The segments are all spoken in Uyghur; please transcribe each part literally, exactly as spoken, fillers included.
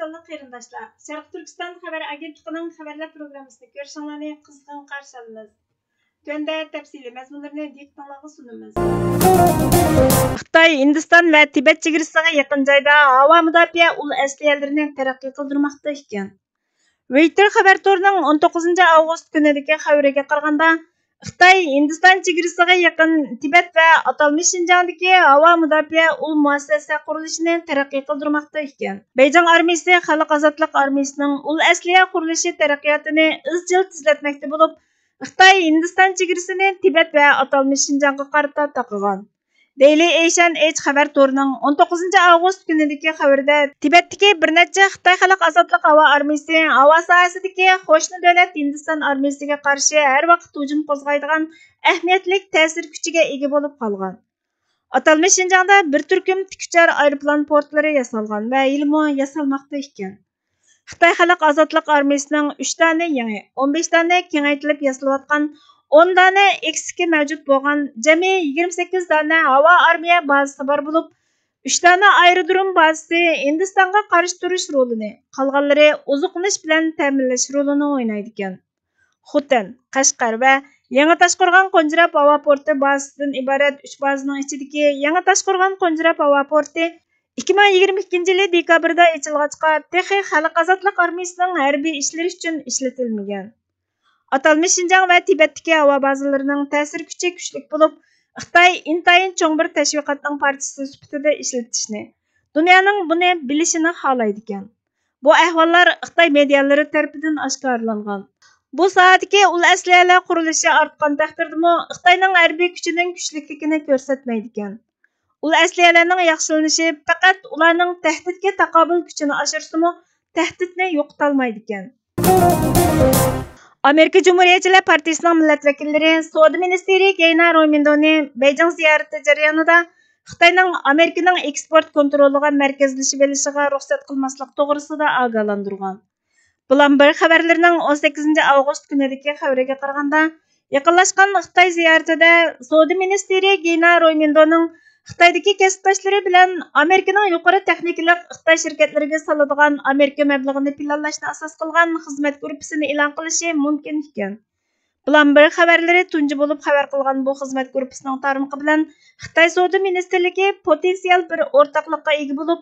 ھۆرمەتلىك قېرىنداشلار، شەرقىي تۈركىستان خەۋەر ئاگېنتلىقىنىڭ خەۋەرلەر پروگراممىسىنى كۆرۈشۈڭلارنى قىزغىن قارشى ئالىمىز. تۆۋەندە تەپسىلىي مەزمۇنلىرىنى دىققىتىڭلارغا سۇنىمىز. خىتاي ھىندىستان ۋە تىبەت چېگرىسىغا يېقىن جايدا ھاۋا مۇداپىئە ئۇل ئەسلىھەلىرىنى تەرەققىي قىلدۇرماقتا ئىكەن. رويتېر خەۋەر تورىنىڭ ئون توققۇزىنچى ئاۋغۇست كۈنىدىكى خەۋىرىگە قارىغاندا، خىتاي ھىندىستان چېگرىسىغا يېقىن تىبەت ۋە ئاتالمىش شىنجاڭدىكى ھاۋا مۇداپىئە ئۇل مۇئەسسەسە قۇرۇلۇشىنى تەرەققىي قىلدۇرماقتا ئىكەن. بېيجىڭ ئارمىيىسى خەلق ئازادلىق ئارمىيىسىنىڭ ئۇل ئەسلىھە قۇرۇلۇشى تەرەققىياتىنى ئىزچىل تېزلەتمەكتە بولۇپ، خىتاي ھىندىستان چېگرىسىنى تىبەت ۋە ئاتالمىش شىنجاڭغا قارىتا تاقىغان. دېيلى ئېيشەن ئېيج خەۋەر تورىنىڭ ئون توققۇزىنچى ئاۋغۇست كۈنىدىكى خەۋىرىدە، تىبەتتىكى بىر نەچچە خىتاي خەلق ئازادلىق ھاۋا ئارمىيىسى ھاۋا ساھەسىدىكى قوشنا دۆلەت ھىندىستان ئارمىيىسىگە قارشى ھەر ۋاقىت ھۇجۇم قوزغايدىغان ئەھمىيەتلىك تەسىر كۈچىگە ئىگە بولۇپ قالغان. ئاتالمىش شىنجاڭدا بىر تۈركۈم تىكۇچار ئايروپىلان پورتلىرى ياسالغان ۋە ھېلىمۇ ياسالماقتا ئىكەن. خىتاي خەلق ئازادلىق ئارمىيىسىنىڭ ئۈچ دانە يېڭى، ئون بەش دانە كېڭەيتىلىپ ياسىلىۋاتقان، ئون دانە ئېكسىكى مەۋجۇت بولغان جەمئىي يىگىرمە سەككىز دانە ھاۋا ئارمىيە بازىسى بار بولۇپ، ئۈچ دانە ئايرودروم بازىسى ھىندىستانغا قارشى تۇرۇش رولىنى، قالغانلىرى ئوزۇقلىنىش بىلەن تەمىنلەش رولىنى ئوينايدىكەن. خوتەن، قەشقەر ۋە يېڭى تاشقورغان قونجىراپ ھاۋا پورتى بازىسىدىن ئىبارەت ئۈچ بازىنىڭ ئىچىدىكى يېڭى تاشقورغان قونجىراپ ھاۋا پورتى ئىككى مىڭ يىگىرمە ئىككىنچى يىلى دېكابىردا ئېچىلغاچقا، تېخى خەلق ئازادلىق ئارمىيىسىنىڭ ھەربىي ئىشلىرى ئۈچۈن ئىشلىتىلمىگەن. ئاتالمىش شىنجاڭ ۋە تىبەتتىكى ھاۋا بازىلىرىنىڭ تەسىر كۈچى كۈچلۈك بولۇپ، خىتاي ئىنتايىن چوڭ بىر تەشۋىقاتنىڭ پارچىسى سۈپىتىدە ئىشلىتىشنى، دۇنيانىڭ بۇنى بىلىشىنى خالايدىكەن. بۇ ئەھۋاللار خىتاي مېدىيالىرى تەرىپىدىن ئاشكارىلانغان. بۇ ساھەدىكى ئۇل ئەسلىھەلەر قۇرۇلۇشى ئارتقان تەقدىردىمۇ، خىتاينىڭ ھەربىي كۈچىنىڭ كۈچلۈكلۈكىنى كۆرسەتمەيدىكەن. ئۇل ئەسلىھەلەرنىڭ ياخشىلىنىشى پەقەت ئۇلارنىڭ تەھدىتكە تاقابىل كۈچىنى ئاشۇرسىمۇ، تەھدىتنى يوقىتالمايدىكەن. ئامېرىكا جۇمھۇرىيەتچىلەر پارتىيىسىنىڭ مىللەت ۋەكىللىرى سودا مىنىستىرى گېينا رويمىندونى بېيجىڭ زىيارىتى جەريانىدا خىتاينىڭ ئامېرىكىنىڭ ئېكسپورت كونترولىغا مەركەزلىشىۋېلىشىغا رۇخسەت قىلماسلىق توغرىسىدا ئاگاھلاندۇرغان. بلومبېرگ خەۋەرلىرىنىڭ ئون سەككىزىنچى ئاۋغۇست كۈنىدىكى خەۋىرىگە قارىغاندا، يېقىنلاشقان خىتاي زىيارىتىدە سودا مىنىستىرى گېينا رويمىندونىڭ خىتايدىكى كەسىپداشلىرى بىلەن ئامېرىكىنىڭ يۇقىرى تېخنىكىلىق خىتاي شىركەتلىرىگە سالىدىغان ئامېرىكا مەبلىغىنى پىلانلاشنى ئاساس قىلغان خىزمەت گۇرۇپپىسىنى ئېلان قىلىشى مۇمكىن ئىكەن. بلومبېرگ خەۋەرلىرى تۇنجى بولۇپ خەۋەر قىلغان بۇ خىزمەت گۇرۇپپىسىنىڭ تارمىقى بىلەن خىتاي سودا مىنىستىرلىكى پوتېنسىيال بىر ئورتاقلىققا ئىگە بولۇپ،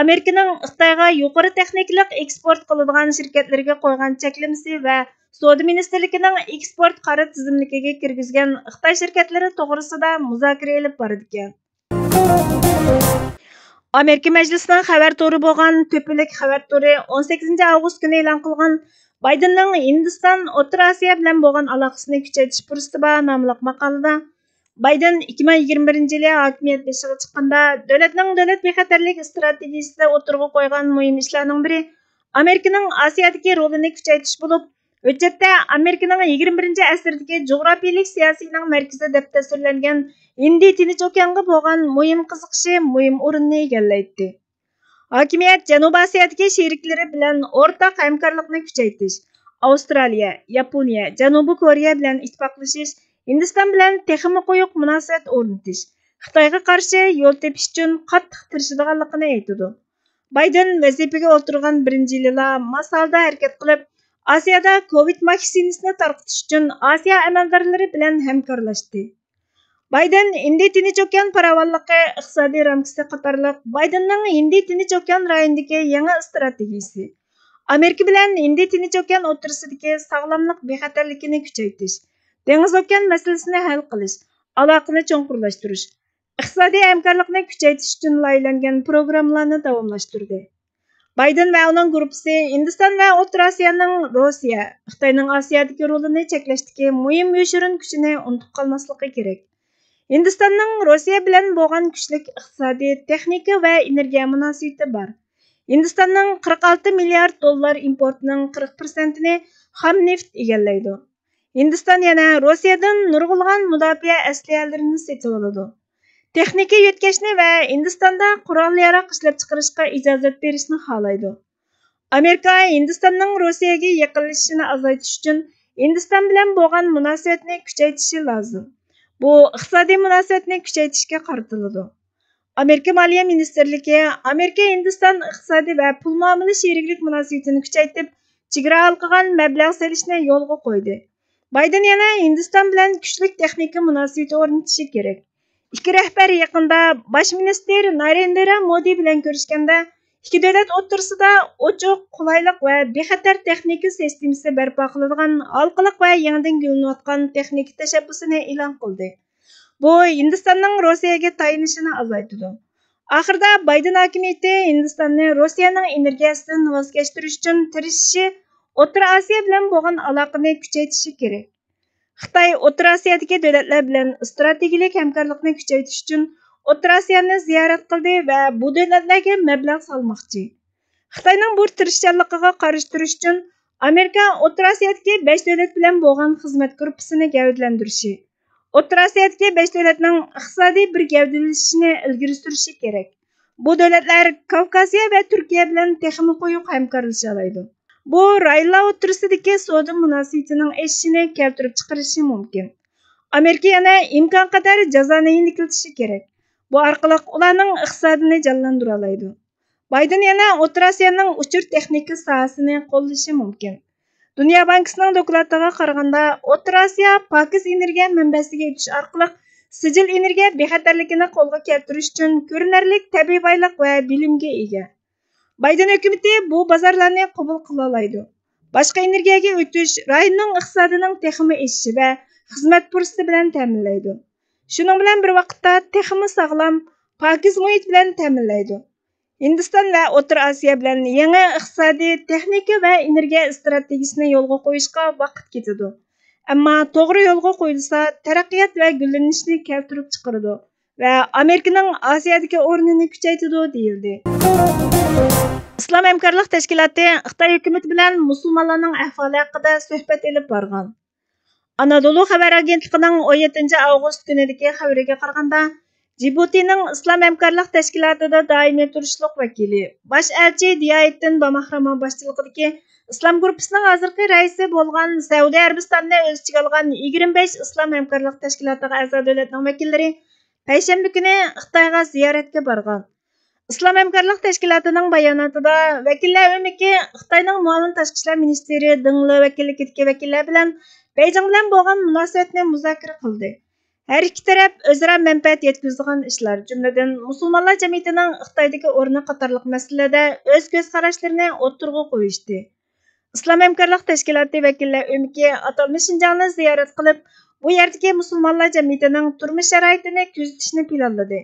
ئامېرىكىنىڭ خىتايغا يۇقىرى تېخنىكىلىق ئېكسپورت قىلىدىغان شىركەتلىرىگە قويغان چەكلىمىسى ۋە سودا مىنىستىرلىكىنىڭ ئېكسپورت قارا تىزىملىكىگە كىرگۈزگەن خىتاي شىركەتلىرى توغرىسىدا مۇزاكىرە ئېلىپ بارىدىكەن. ئامېرىكا مەجلىسىنىڭ خەۋەر تورى بولغان تۆپىلىك خەۋەر تورى ئون سەككىزىنچى ئاۋغۇست كۈنى ئېلان قىلغان بايدېننىڭ ھىندىستان ئوتتۇرا ئاسىيا بىلەن بولغان ئالاقىسىنى كۈچەيتىش پۇرسىتى بار ناملىق ماقالىدە، بايدېن ئىككى مىڭ يىگىرمە بىرىنچى يىلى ھاكىمىيەت بېشىغا چىققاندا، دۆلەتنىڭ دۆلەت بىخەتەرلىك ئىستراتېگىيىسىدە ئوتتۇرىغا قويغان مۇھىم ئىشلارنىڭ بىرى ئامېرىكىنىڭ ئاسىيادىكى رولىنى كۈچەيتىش بولۇپ، ھۆججەتتە ئامېرىكىنىڭ يىگىرمە بىرىنچى ئەسىردىكى جۇغراپىيىلىك سىياسىينىڭ مەركىزى دەپ تەسۋىرلەنگەن ھىندى تىنچ ئوكيانغا بولغان مۇھىم قىزىقىشى مۇھىم ئورۇننى ئىگىلەيتتى. ھاكىمىيەت جەنۇبىي ئاسىيادىكى شېرىكلىرى بىلەن ئورتاق ھەمكارلىقنى كۈچەيتىش، ئاۋسترالىيە، ياپونىيە، جەنۇبىي كورېيە بىلەن ئىتتىپاقلىشىش، ھىندىستان بىلەن تېخىمۇ قويۇق مۇناسىۋەت ئورنىتىش، خىتايغا قارشى يول تېپىش ئۈچۈن قاتتىق تىرىشىدىغانلىقىنى ئېيتىدۇ. بايدېن ۋەزىپىگە ئولتۇرغان بىرىنچى يىلىلا ماس ھالدا ھەرىكەت قىلىپ، ئاسىيادا كوۋىد ۋاكسىنىسىنى تارقىتىش ئۈچۈن ئاسىيا ئەمەلدارلىرى بىلەن ھەمكارلاشتى. بايدېن ھىندى تىنچ ئوكيان پاراۋانلىقى ئىقتىسادىي رامكىسى قاتارلىق بايدېننىڭ ھىندى تىنچ ئوكيان رايونىدىكى يېڭى ئىستراتېگىيىسى، ئامېرىكا بىلەن ھىندى تىنچ ئوكيان ئوتتۇرىسىدىكى ساغلاملىق بىخەتەرلىكىنى كۈچەيتىش، دېڭىز ئوكيان مەسىلىسىنى ھەل قىلىش، ئالاقىنى چوڭقۇرلاشتۇرۇش، ئىقتىسادىي ھەمكارلىقنى كۈچەيتىش ئۈچۈن لايىھەلەنگەن پروگراممىلارنى داۋاملاشتۇردى. بايدېن ۋە ئۇنىڭ گۇرۇپپىسى ھىندىستان ۋە ئوتتۇرا ئاسىيانىڭ روسىيە، خىتاينىڭ ئاسىيادىكى رولىنى چەكلەشتىكى مۇھىم يوشۇرۇن كۈچىنى ئۇنتۇپ قالماسلىقى كېرەك. ھىندىستاننىڭ روسىيە بىلەن بولغان كۈچلۈك ئىقتىسادىي، تېخنىكا ۋە ئېنېرگىيە مۇناسىۋىتى بار. ھىندىستاننىڭ قىرىق ئالتە مىليارد دوللار ئىمپورتىنىڭ قىرىق پىرسەنتىنى خام نېفىت ئىگىلەيدۇ. ھىندىستان يەنە روسىيەدىن نۇرغۇنلىغان مۇداپىئە ئەسلىھەلىرىنى سېتىۋالىدۇ. تېخنىكا يۆتكەشنى ۋە ھىندىستاندا قورال-ياراغ ئىشلەپچىقىرىشقا ئىجازەت بېرىشنى خالايدۇ. ئامېرىكا ھىندىستاننىڭ روسىيەگە يېقىنلىشىشىنى ئازايتىش ئۈچۈن ھىندىستان بىلەن بولغان مۇناسىۋەتنى كۈچەيتىشى لازىم. بۇ ئىقتىسادىي مۇناسىۋەتنى كۈچەيتىشكە قارىتىلىدۇ. ئامېرىكا مالىيە مىنىستىرلىكى ئامېرىكا ھىندىستان ئىقتىسادىي ۋە پۇل مۇئامىلە شېرىكلىك مۇناسىۋىتىنى كۈچەيتىپ، چېگرا ھالقىغان مەبلەغ سېلىشنى يولغا قويدى. بايدېن يەنە ھىندىستان بىلەن كۈچلۈك تېخنىكا مۇناسىۋىتى ئورنىتىشى كېرەك. ئىككى رەھبەر يېقىندا باش مىنىستىر نارېندرا مودى بىلەن كۆرۈشكەندە، ئىككى دۆلەت ئوتتۇرىسىدا ئوچۇق، قولايلىق ۋە بىخەتەر تېخنىكا سىستېمىسى بەرپا قىلىدىغان ھالقىلىق ۋە يېڭىدىن گۈللىنىۋاتقان تېخنىكا تەشەببۇسىنى ئېلان قىلدى. بۇ ھىندىستاننىڭ روسىيەگە تايىنىشىنى ئازايتىدۇ. ئاخىرىدا بايدېن ھاكىمىيىتى ھىندىستاننى روسىيەنىڭ ئېنېرگىيەسىدىن ۋاز كەچتۈرۈش ئۈچۈن تىرىشىشى، ئوتتۇرا ئاسىيا بىلەن بولغان ئالاقىنى كۈچەيتىشى كېرەك. خىتاي ئوتتۇرا ئاسىيادىكى دۆلەتلەر بىلەن ئىستراتېگىيەلىك ھەمكارلىقنى كۈچەيتىش ئۈچۈن ئوتتۇرا ئاسىيانى زىيارەت قىلدى ۋە بۇ دۆلەتلەرگە مەبلەغ سالماقچى. خىتاينىڭ بۇ تىرىشچانلىقىغا قارشى تۇرۇش ئۈچۈن ئامېرىكا ئوتتۇرا ئاسىيادىكى بەش دۆلەت بىلەن بولغان خىزمەت گۇرۇپپىسىنى گەۋدىلەندۈرۈشى، ئوتتۇرا ئاسىيادىكى بەش دۆلەتنىڭ ئىقتىسادىي بىر گەۋدىلىشىشىنى ئىلگىرى سۈرۈشى كېرەك. بۇ دۆلەتلەر كاۋكازىيە ۋە تۈركىيە بىلەن تېخىمۇ قويۇق ھەمكارلىشالايدۇ. بۇ رايونلار ئوتتۇرىسىدىكى سودا مۇناسىۋىتىنىڭ ئېشىشىنى كەلتۈرۈپ چىقىرىشى مۇمكىن. ئامېرىكا يەنە ئىمكانقەدەر جازانى يېنىكلىتىشى كېرەك. بۇ ئارقىلىق ئۇلارنىڭ ئىقتىسادىنى جانلاندۇرالايدۇ. بايدېن يەنە ئوتتۇرا ئاسىيانىڭ ئۇچۇر تېخنىكا ساھەسىنى قوللىشى مۇمكىن. دۇنيا بانكىسىنىڭ دوكلاتىغا قارىغاندا، ئوتتۇرا ئاسىيا پاكىز ئېنېرگىيە مەنبەسىگە ئۆتۈش ئارقىلىق سىجىل ئېنېرگىيە بىخەتەرلىكىنى قولغا كەلتۈرۈش ئۈچۈن كۆرۈنەرلىك تەبىئىي بايلىق ۋە بىلىمگە ئىگە. بايدېن ھۆكۈمىتى بۇ بازارلارنى قوبۇل قىلالايدۇ. باشقا ئېنېرگىيەگە ئۆتۈش رايوننىڭ ئىقتىسادىنىڭ تېخىمۇ ئېشىشى ۋە خىزمەت پۇرسىتى بىلەن تەمىنلەيدۇ. شۇنىڭ بىلەن بىر ۋاقىتتا، تېخىمۇ ساغلام، پاكىز مۇھىت بىلەن تەمىنلەيدۇ. ھىندىستان ۋە ئوتتۇرا ئاسىيا بىلەن يېڭى ئىقتىسادىي، تېخنىكا ۋە ئېنېرگىيە ئىستراتېگىيىسىنى يولغا قويۇشقا ۋاقىت كېتىدۇ. ئەمما توغرا يولغا قويۇلسا، تەرەققىيات ۋە گۈللىنىشنى كەلتۈرۈپ چىقىرىدۇ ۋە ئامېرىكىنىڭ ئاسىيادىكى ئورنىنى كۈچەيتىدۇ، دېيىلدى. ئىسلام ھەمكارلىق تەشكىلاتى خىتاي ھۆكۈمىتى بىلەن مۇسۇلمانلارنىڭ ئەھۋالى ھەققىدە سۆھبەت ئېلىپ بارغان. ئانادولۇ خەۋەر ئاگېنتلىقىنىڭ ئون يەتتىنچى ئاۋغۇست كۈنىدىكى خەۋىرىگە قارىغاندا، جىبۇتىنىڭ ئىسلام ھەمكارلىق تەشكىلاتىدا دائىمىي تۇرۇشلۇق ۋەكىلى، باش ئەلچى دىيائىتتىن باماھراما باشچىلىقىدىكى ئىسلام گۇرۇپپىسىنىڭ ھازىرقى رەئىسى بولغان سەئۇدى ئەرەبىستاننى ئۆز ئىچىگە ئالغان يىگىرمە بەش ئىسلام ھەمكارلىق تەشكىلاتىغا ئەزا دۆلەتنىڭ ۋەكىللىرى پەيشەنبە كۈنى خىتايغا زىيارەتكە بارغان. ئىسلام ھەمكارلىق تەشكىلاتىنىڭ باياناتىدا، ۋەكىللەر ئۆمىكى خىتاينىڭ مۇئاۋىن تاشقى ئىشلار مىنىستىرى دېڭ لې ۋەكىللىكىدىكى ۋەكىللەر بىلەن بېيجىڭ بىلەن بولغان مۇناسىۋەتنى مۇزاكىرە قىلدى. ھەر ئىككى تەرەپ ئۆزئارا مەنپەئەت يەتكۈزىدىغان ئىشلار، جۈملىدىن مۇسۇلمانلار جەمئىيىتىنىڭ خىتايدىكى ئورنى قاتارلىق مەسىلىلەردە ئۆز كۆز قاراشلىرىنى ئوتتۇرىغا قويۇشتى. ئىسلام ھەمكارلىق تەشكىلاتى ۋەكىللەر ئۆمىكى ئاتالمىش شىنجاڭنى زىيارەت قىلىپ، بۇ يەردىكى مۇسۇلمانلار جەمئىيىتىنىڭ تۇرمۇش شارائىتىنى كۆزىتىشنى پىلانلىدى.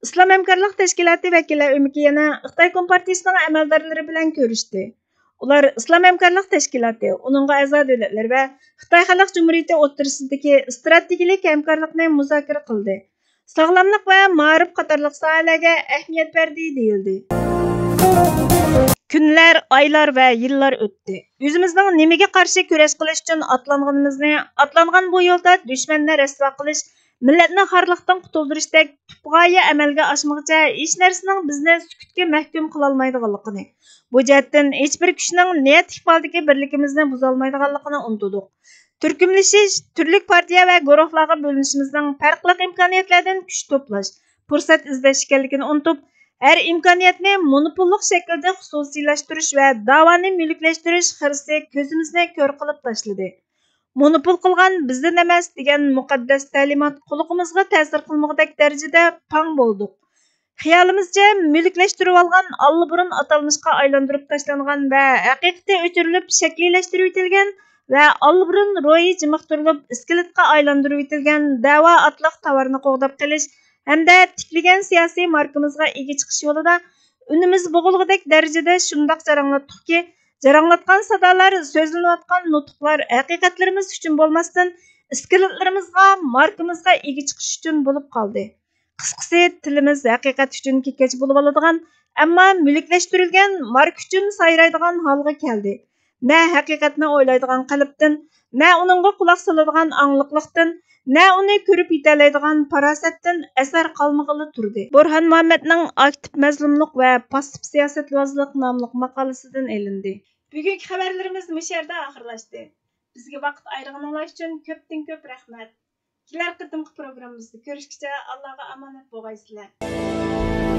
ئىسلام ھەمكارلىق تەشكىلاتى ۋەكىللەر ئۆمىكى يەنە خىتاي كومپارتىيىسىنىڭ ئەمەلدارلىرى بىلەن كۆرۈشتى. ئۇلار ئىسلام ھەمكارلىق تەشكىلاتى، ئۇنىڭغا ئەزا دۆلەتلەر ۋە خىتاي خەلق جۇمھۇرىيىتى ئوتتۇرىسىدىكى ئىستراتېگىيەلىك ھەمكارلىقنى مۇزاكىرە قىلدى. ساغلاملىق ۋە مائارىپ قاتارلىق ساھەلەرگە ئەھمىيەت بەردى، دېيىلدى. كۈنلەر، ئايلار ۋە يىللار ئۆتتى. ئۆزىمىزنىڭ نېمىگە قارشى كۈرەش قىلىش ئۈچۈن ئاتلانغىنىمىزنى، ئاتلانغان بۇ يولدا دۈشمەننى رەسۋا قىلىش، مىللەتنى خارلىقتىن قۇتۇلدۇرۇشتەك تۈپ غايە ئەمەلگە ئاشمىغۇچە ھېچ نەرسىنىڭ بىزنى سۈكۈتكە مەھكۇم قىلالمايدىغانلىقىنى، بۇ جەھەتتىن ھېچبىر كۈچنىڭ نىيەت ئىقبالدىكى بىرلىكىمىزنى بۇزالمايدىغانلىقىنى ئۇنتۇدۇق. تۈركۈملىشىش، تۈرلۈك پارتىيە ۋە گۇرۇھلارغا بۆلۈنۈشىمىزنىڭ پەرقلىق ئىمكانىيەتلەردىن كۈچ توپلاش، پۇرسەت ئىزدەش ئىكەنلىكىنى ئۇنتۇپ، ھەر ئىمكانىيەتنى مونوپوللۇق شەكىلدە خۇسۇسىيلاشتۇرۇش ۋە داۋانى مۈلۈكلەشتۈرۈش خىرىسى كۆزىمىزنى كۆر قىلىپ تاشلىدى. مونوپول قىلغان بىزدىن ئەمەس دېگەن مۇقەددەس تەلىمات قۇلىقىمىزغا تەسىر قىلمىغۇدەك دەرىجىدە پاڭ بولدۇق. خىيالىمىزچە، مۈلۈكلەشتۈرۈۋالغان، ئاللىبۇرۇن ئاتالمىشقا ئايلاندۇرۇپ تاشلانغان ۋە ھەقىقىتى ئۆچۈرۈلۈپ شەكلىيلەشتۈرۈۋېتىلگەن ۋە ئاللىبۇرۇن روھى جىمىقتۇرۇلۇپ ئىسكىلىتقا ئايلاندۇرۇۋېتىلگەن دەۋا ئاتلىق تاۋارنى قوغداپ قېلىش ھەمدە تىكلىگەن سىياسىي ماركىمىزغا ئىگە چىقىش يولىدا ئۈنىمىز بوغۇلغۇدەك دەرىجىدە شۇنداق جاراڭلاتتۇقكى، جاراڭلاتقان سادالار، سۆزلىنىۋاتقان نۇتۇقلار ھەقىقەتلىرىمىز ئۈچۈن بولماستىن، ئىسكىلىتلىرىمىزغا، ماركىمىزغا ئىگە چىقىش ئۈچۈن بولۇپ قالدى. قىسقىسى، تىلىمىز ھەقىقەت ئۈچۈن كېكەچ بولۇۋالىدىغان، ئەمما مۈلۈكلەشتۈرۈلگەن ماركا ئۈچۈن سايرايدىغان ھالغا كەلدى. نە ھەقىقەتنى ئويلايدىغان قەلبتىن، نە ئۇنىڭغا قۇلاق سالىدىغان ئاڭلىقلىقتىن، نە ئۇنى كۆرۈپ يېتەلەيدىغان پاراسەتتىن ئەسەر قالمىغىلى تۇردى. بۇرھان مۇھەممەدنىڭ ئاكتىپ مەزلۇملۇق ۋە پاسسىپ سىياسەتۋازلىق ناملىق ماقالىسىدىن ئېلىندى. بۈگۈنكى خەۋەرلىرىمىز مۇشۇ يەردە ئاخىرلاشتى. بىزگە ۋاقىت ئايرىغىنىڭلار ئۈچۈن كۆپتىن كۆپ رەھمەت. كېلەر قېتىمقى پروگراممىمىزدا كۆرۈشكىچە ئاللاغا ئامانەت بولغايسىلەر.